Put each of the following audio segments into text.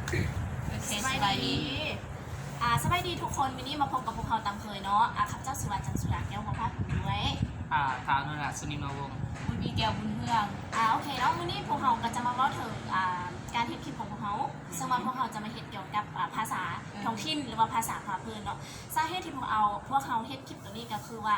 ໂອເຄ ສະບາຍດີ ສະບາຍດີ ອ່າ ສະບາຍດີທຸກຄົນ ມື້ນີ້ມາພົບກັບພວກເຮົາຕາມເຄີຍເນາະ ອ່າ ຂ້າພະເຈົ້າຊື່ວ່າ ຈັນສຸດາ ແກ້ວຫົວພາກດີດ້ວຍ ອ່າ ທ້າວ ອະນຸລັດ ສຸນິມາວົງ ບຸນມີ ແກ້ວບຸນເຮືອງ ອ່າ ໂອເຄເນາະ ມື້ນີ້ພວກເຮົາກໍຈະມາເວົ້າເຖິງ ອ່າ ການເຮັດຄລິບຂອງພວກເຮົາ ເຊິ່ງວ່າພວກເຮົາຈະມາເຮັດກ່ຽວກັບ ອ່າ ພາສາ ເອີ ທ້ອງຖິ່ນ ຫຼືວ່າພາສາພາເພິ່ນເນາະ ສາເຫດທີ່ພວກເຮົາ ພວກເຮົາເຮັດຄລິບໂຕນີ້ກໍຄືວ່າ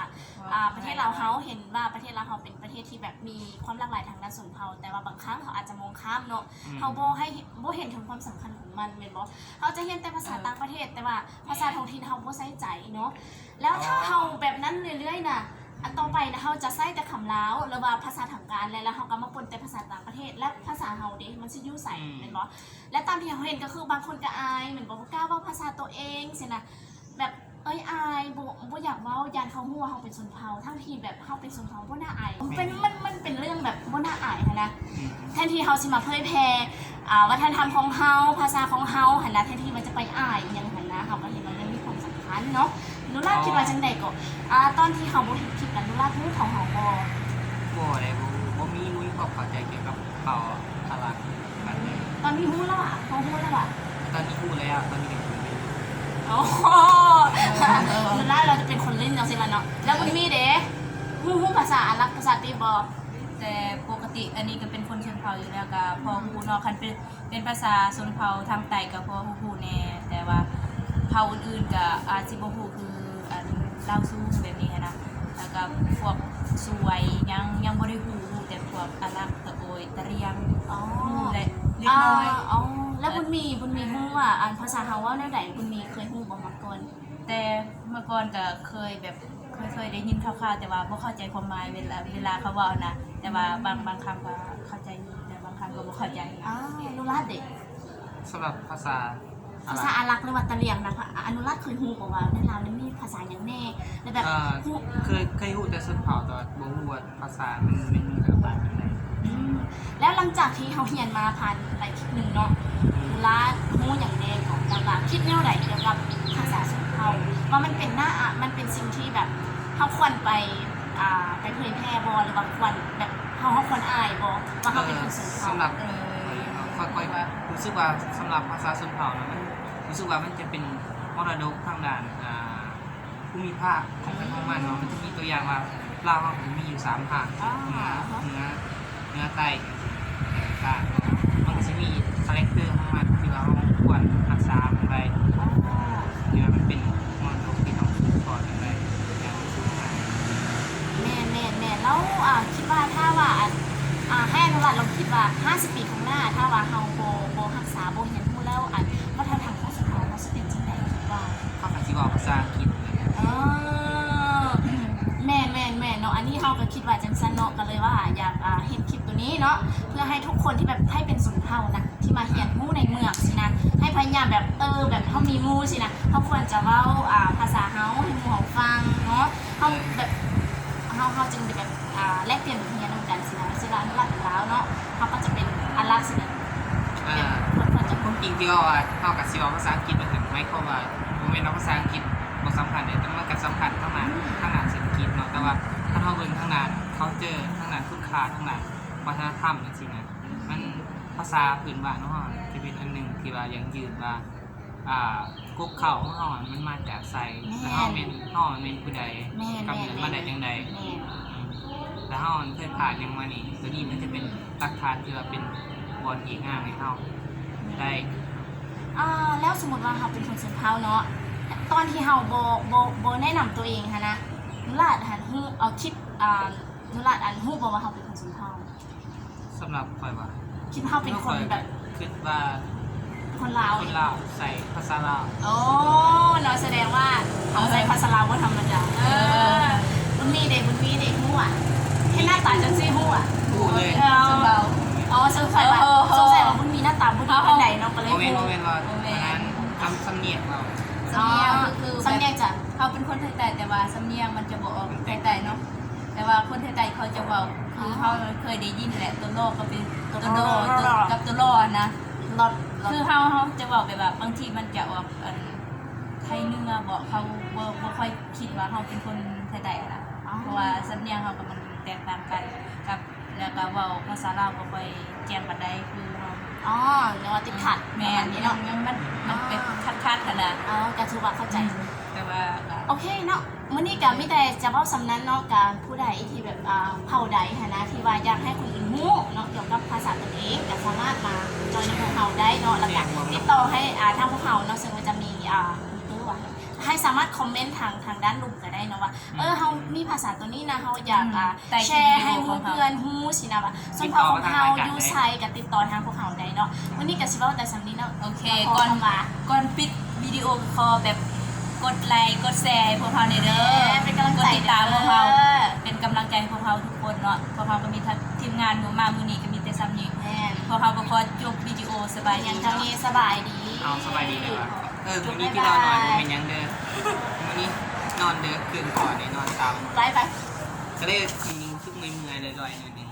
ອ່າ ປະເທດລາວເຮົາ ເຫັນວ່າປະເທດລາວເຮົາເປັນປະເທດທີ່ແບບມີຄວາມຫຼາກຫຼາຍທາງດ້ານຊົນເຜົ່າ ແຕ່ວ່າບາງຄັ້ງເຮົາອາດຈະມອງຂ້າມເນາະ ເຮົາບໍ່ໃຫ້ ບໍ່ເຫັນເຖິງຄວາມສຳຄັນຂອງມັນແມ່ນບໍ່? ເຮົາຈະຮຽນແຕ່ພາສາຕ່າງປະເທດ ແຕ່ວ່າພາສາທ້ອງຖິ່ນເຮົາບໍ່ໃສ່ໃຈເນາະ ແລ້ວຖ້າເຮົາແບບນັ້ນເລື້ອຍໆນະ ອັນຕໍ່ໄປນະ ເຮົາຈະໃຊ້ແຕ່ຄຳລາວ ຫຼືວ່າພາສາທາງການ ແລ້ວເຮົາກໍມາປົນແຕ່ພາສາຕ່າງປະເທດ ແລ້ວພາສາເຮົາເດ ມັນຊິຢູ່ໃສແມ່ນບໍ່? ແລະຕາມທີ່ເຮົາເຫັນກໍຄືບາງຄົນກໍອາຍແມ່ນບໍ່? ບໍ່ກ້າເວົ້າພາສາໂຕເອງຊີ້ນະ ແບບ ເອີຍ ອາຍ ບໍ່ ບໍ່ຢາກເວົ້າ ຢ້ານເຂົາຮູ້ວ່າເຮົາເປັນຊົນເຜົ່າ ທັງທີ່ແບບເຮົາເປັນຊົນເຜົ່າບໍ່ໜ້າອາຍ ເປັນ ມັນ ມັນເປັນເລື່ອງແບບບໍ່ໜ້າອາຍຫັ້ນນະ ແທນທີ່ເຮົາຊິມາເຜີຍແຜ່ ອ່າ ວັດທະນະທຳຂອງເຮົາ ພາສາຂອງເຮົາຫັ້ນນະ ແທນທີ່ວ່າຈະໄປອາຍອີ່ຫຍັງຫັ້ນນະ ເຮົາກໍເຫັນວ່າມັນມີຄວາມສຳຄັນເນາະ ນຸລາດຄິດວ່າຈັ່ງໃດກໍ? ອ່າ ຕອນທີ່ເຮົາບໍ່ເຮັດຄລິບນະ ນຸລາດຮູ້ເຜົ່າເຮົາບໍ່? ບໍ່ເດ້ ບໍ່ ບໍ່ມີ ບໍ່ມີຄວາມເຂົ້າໃຈກ່ຽວກັບ ເຂົ້າອາລັກປານໃດ. ຕອນນີ້ຮູ້ແລ້ວຫວາ? ພໍຮູ້ແລ້ວຫວາ? ຕອນນີ້ຮູ້ແລ້ວ ຕອນນີ້ເປັນຄົນຫຼິ້ນ. ໂອ້ໂຫ ສ່ວນຫຼາຍລາວຈະເປັນຄົນຫຼິ້ນຈັ່ງຊີ້ລະເນາະ. ແລ້ວບຸນມີເດ? ຮູ້ ຮູ້ພາສາອາລັກ ພາສາຕີບບໍ່? ແຕ່ປົກກະຕິອັນນີ້ກໍເປັນຄົນຊົນເຜົ່າຢູ່ແລ້ວ ກໍພໍຮູ້ເນາະ. ຄັນເປັນ ເປັນພາສາຊົນເຜົ່າທາງໃຕ້ກໍພໍຮູ້ໆແດ່ ແຕ່ວ່າເຜົ່າອື່ນໆກໍອາດຊິບໍ່ຮູ້ ຄືອັນລາວສູງແບບນີ້ຫັ້ນນະ. ແລ້ວກໍພວກສວຍຫຍັງ ຍັງບໍ່ໄດ້ຮູ້ ຮູ້ແຕ່ພວກອາລັກ ຕະໂກຍ ຕະຫຼຽງ ອໍ ຮູ້ແຫຼະ ເລັກນ້ອຍ. ອໍ ແລ້ວບຸນມີ ບຸນມີຮູ້ວ່າ ອັນ ພາສາເຮົາເວົ້າແນວໃດ? ບຸນມີເຄີຍຮູ້ບໍ່ມາກ່ອນ? ແຕ່ເມື່ອກ່ອນກໍເຄີຍແບບ ເຄີຍ ເຄີຍໄດ້ຍິນຂ່າວໆ ແຕ່ວ່າບໍ່ເຂົ້າໃຈຄວາມໝາຍ ເວລາ ເວລາເຂົາເວົ້ານະ. ແຕ່ວ່າບາງ ບາງຄຳກໍເຂົ້າໃຈຢູ່ ແຕ່ບາງຄຳກໍບໍ່ເຂົ້າໃຈ. ອ້າວ ນຸລາດເດ? ສຳລັບພາສາ ພາສາອາລັກ ຫຼືວ່າຕະຫຼຽງນະ ອະນຸລັດເຄີຍຮູ້ບໍ່ວ່າໃນລາວນີ້ມີພາສາຫຍັງແດ່? ແລ້ວແບບ ເອີ ຮູ້ ເຄີຍ ເຄີຍຮູ້ແຕ່ຊົນເຜົ່າ ແຕ່ວ່າບໍ່ຮູ້ວ່າພາສາມັນ ມັນມີຫຼາຍປະເພດຈັ່ງໃດ? ອືມ ແລ້ວຫຼັງຈາກທີ່ເຮົາຮຽນມາຜ່ານໄປຄລິບໜຶ່ງເນາະ ອືມ ລາຮູ້ຫຍັງແດ່ ແລ້ວກໍຄິດແນວໃດກ່ຽວກັບພາສາຊົນເຜົ່າ ວ່າມັນເປັນໜ້າ ອະ ມັນເປັນສິ່ງທີ່ແບບເຮົາຄວນໄປ ອ່າ ໄປເຜີຍແຜ່ບໍ່ ຫຼືວ່າຄວນແບບ ເຮົາ ເຮົາຄວນອາຍບໍ່ວ່າເຮົາເປັນຄົນຊົນເຜົ່າ? ເອີ ສຳລັບ ເອີ ຂ້ອຍ ຂ້ອຍວ່າ ຮູ້ສຶກວ່າສຳລັບພາສາຊົນເຜົ່ານະ ມັນ ຮູ້ສຶກວ່າມັນຈະເປັນມໍລະດົກທາງດ້ານ ອ່າ ພູມິພາກຂອງໃຜຂອງມັນເນາະ. ມັນຈະມີຕົວຢ່າງວ່າ ລາວເຮົາກໍມີຢູ່ສາມພາກ ເໜືອ ເໜືອ ເໜືອ ໃຕ້ ແລະ ກາງເນາະ. ມັນກໍຊິມີຄາແຣັກເຕີຂອງມັນທີ່ວ່າເຮົາຄວນຮັກສາມັນໄວ້ ທີ່ວ່າມັນເປັນມໍລະດົກທີ່ເຮົາສືບທອດກັນໄວ້ຢ່າງສູງ. ແມ່ນໆໆ ແລ້ວ ອ່າ ຄິດວ່າຖ້າວ່າ ອັນ ອ່າ ໃຫ້ອະນຸລັດລອງຄິດວ່າ ຫ້າສິບປີຂ້າງໜ້າ ຖ້າວ່າເຮົາບໍ່ ບໍ່ຮັກສາ ບໍ່ຮຽນຮູ້ແລ້ວ ອັນ ວັດທະນະທຳຂອງຊົນເຜົ່າເຮົາຊິເປັນຈັ່ງໃດ? ຄິດວ່າ ເຂົາກໍຊິເວົ້າພາສາອັງກິດ. ເອີ ແມ່ນໆໆເນາະ ອັນນີ້ເຮົາກໍຄິດວ່າຈັ່ງຊັ້ນເນາະ ກໍເລີຍວ່າຢາກ ອ່າ ເຮັດຄລິບໂຕນີ້ເນາະ ເພື່ອໃຫ້ທຸກຄົນທີ່ແບບໃຜເປັນຊົນເຜົ່ານະ ທີ່ມາຮຽນຮູ້ໃນເມືອງຊີ້ນະ ໃຫ້ພະຍາຍາມແບບ ເອີ ແບບເຮົາມີໝູ່ຊີ້ນະ ເຮົາຄວນຈະເວົ້າ ອ່າ ພາສາເຮົາໃຫ້ໝູ່ເຮົາຟັງເນາະ ເຮົາແບບ ເຮົາ ເຮົາຈຶ່ງໄດ້ແບບ ອ່າ ແລກປ່ຽນບົດຮຽນນຳກັນຊີ້ນະ ເຊັ່ນວ່າອະນຸລັດເປັນລາວເນາະ ເຮົາກໍຈະເປັນອາລັກຊີ້ນະ. ອ່າ ແບບເພິ່ນ ເພິ່ນຈະ ຄວາມຈິງທີ່ວ່າເຮົາກໍຊິເວົ້າພາສາອັງກິດ ມັນກໍໝາຍຄວາມວ່າ ບໍ່ແມ່ນວ່າພາສາອັງກິດບໍ່ສຳຄັນເດ້ ແຕ່ມັນກໍສຳຄັນທາງດ້ານ ທາງດ້ານເສດຖະກິດເນາະ ແຕ່ວ່າຖ້າເຮົາເບິ່ງທາງດ້ານ culture ທາງດ້ານຄຸນຄ່າ ທາງດ້ານວັດທະນະທຳຈັ່ງຊີ້ນະ ມັນ ພາສາພື້ນບ້ານຂອງເຮົາຈະເປັນອັນໜຶ່ງທີ່ວ່າຢັ້ງຢືນວ່າ ອ່າ ກົກເຄົ້າຂອງເຮົາມັນມາຈາກໃສ ແລະ ເຮົາແມ່ນ ເຮົາແມ່ນຜູ້ໃດ ກຳເນີດມາໄດ້ຈັ່ງໃດ ແລະເຮົາເຄີຍຜ່ານຫຍັງມານີ້ ໂຕນີ້ມັນຈະເປັນຫຼັກຖານທີ່ວ່າເປັນບ່ອນອີງອ້າງໃຫ້ເຮົາໄດ້. ອ່າ ແລ້ວສົມມຸດວ່າເຮົາເປັນຄົນຊົນເຜົ່າເນາະ ຕອນທີ່ເຮົາບໍ່ ບໍ່ ບໍ່ແນະນຳໂຕເອງຫັ້ນນະ ນຸລາດຫັ້ນຮູ້ ເອົາ ຄິດ ອ່າ ນຸລາດ ອັນ ຮູ້ບໍ່ວ່າເຮົາເປັນຄົນຊົນເຜົ່າ? ສຳລັບຂ້ອຍວ່າ ຄິດວ່າເຮົາເປັນຄົນແບບ ຄິດວ່າຄົນລາວ ຄົນລາວໃຊ້ພາສາລາວ. ໂອ້ ເນາະ ສະແດງວ່າເຮົາໃຊ້ພາສາລາວບໍ່ທຳມະດາ. ເອີ ບຸນມີເດ ບຸນມີເດ ຮູ້ຫວາ? ເຫັນໜ້າຕາຈັ່ງຊີ້ຮູ້ຫວາ? ຮູ້ເລີຍ ເອີ ສົງໄສວ່າ ເອີ ສົງໄສວ່າບຸນມີໜ້າຕາບໍ່ດີປານໃດເນາະ ກໍເລີຍຮູ້. ບໍ່ແມ່ນ ບໍ່ແມ່ນວ່າ ບໍ່ແມ່ນ ອັນນັ້ນ ສຳ ສຳນຽງເຮົາ ສຳນຽງ ອໍ ຄື ຄື ສຳນຽງ ແບບ ຈາກ ເຮົາເປັນຄົນໄທໃຕ້ ແຕ່ວ່າສຳນຽງມັນຈະບໍ່ອອກໄທໃຕ້ເນາະ ແຕ່ວ່າຄົນໄທໃຕ້ເຂົາຈະເວົ້າ ຄື ອໍ ເຮົາເຄີຍໄດ້ຍິນແຫຼະ ຕົວລໍກໍເປັນ ຕົວລໍ ຕົວລໍ ຕົວ ກັບຕົວລໍນະ ລໍ ລໍ ຄືເຮົາ ເຮົາຈະເວົ້າແບບວ່າ ບາງທີມັນຈະອອກ ອັນ ໄທເໜືອບໍ ເຂົາບໍ່ ບໍ່ຄ່ອຍຄິດວ່າເຮົາເປັນຄົນໄທໃຕ້ຫັ້ນນະ ອໍ ເພາະວ່າສຳນຽງເຮົາກໍມັນແຕກຕ່າງກັນກັບ ແລ້ວກໍເວົ້າພາສາລາວບໍ່ຄ່ອຍແຈ່ມປານໃດ ຄືເຮົາ ອໍ ແນວວ່າຕິດຂັດ ແມ່ນ ປະມານນີ້ເນາະ ຍັງ ຍັງມັນ ມັນເປັນ ອ່າ ຂັດໆຫັ້ນນະ ອໍ ກໍຖືວ່າເຂົ້າໃຈ ອືມ ແຕ່ວ່າກໍ ໂອເຄເນາະ ມື້ນີ້ກໍມີແຕ່ຈະເວົ້າສ່ຳນັ້ນເນາະ ກໍຜູ້ໃດທີ່ແບບ ອ່າ ເຜົ່າໃດຫັ້ນນະ ທີ່ວ່າຢາກໃຫ້ຄົນອື່ນຮູ້ເນາະ ກ່ຽວກັບພາສາຕົນເອງ ກໍສາມາດມາຈອຍນຳພວກເຮົາໄດ້ເນາະ ແລ້ວກໍຕິດຕໍ່ໃຫ້ ອ່າ ທາງພວກເຮົາເນາະ ເຊິ່ງວ່າຈະມີ ອ່າ ໃຫ້ສາມາດຄອມເມັນທາງ ທາງດ້ານລຸ່ມກໍໄດ້ເນາະວ່າ ອືມ ເອີ ເຮົາມີພາສາຕົວນີ້ນະ ເຮົາຢາກ ອືມ ອ່າ ແຊໃຫ້ໝູ່ເພື່ອນຮູ້ຊີ້ນະວ່າ ຊົນເຜົ່າຂອງເຮົາຢູ່ໃສ ກໍຕິດຕໍ່ທາງພວກເຮົາໄດ້ເນາະ ມື້ນີ້ກໍຊິເວົ້າແຕ່ສ່ຳນີ້ເນາະ ໂອເຄ ກ່ອນ ກ່ອນປິດວິດີໂອ ຂໍແບບກົດໄລກົດແຊໃຫ້ພວກເຮົາແດ່ເດີ ແມ່ນ ເປັນກຳລັງໃຈ ກົດຕິດຕາມພວກເຮົາ ເດີ ເປັນກຳລັງໃຈໃຫ້ພວກເຮົາທຸກຄົນເນາະ ພວກເຮົາກໍມີທີມງານມາມື້ນີ້ກໍມີແຕ່ສ່ຳນີ້ ແມ່ນ ພວກເຮົາກໍຂໍຈົບວິດີໂອ ສະບາຍດີ ຍັງເທົ່ານີ້ ສະບາຍດີ ເອົາ ສະບາຍດີເດີ ເອີ ມື້ນີ້ທີ່ລາວໜ້ອຍບໍ່ແມ່ນຫຍັງເດີ ມື້ນີ້ນອນເດິກຂຶ້ນກ່ອນ ໄດ້ນອນຕາມ ໄປ ໄປ ກໍເລີຍ ອືມ ຮູ້ສຶກເມື່ອຍໆ ລອຍໆ ໜ້ອຍໜຶ່ງ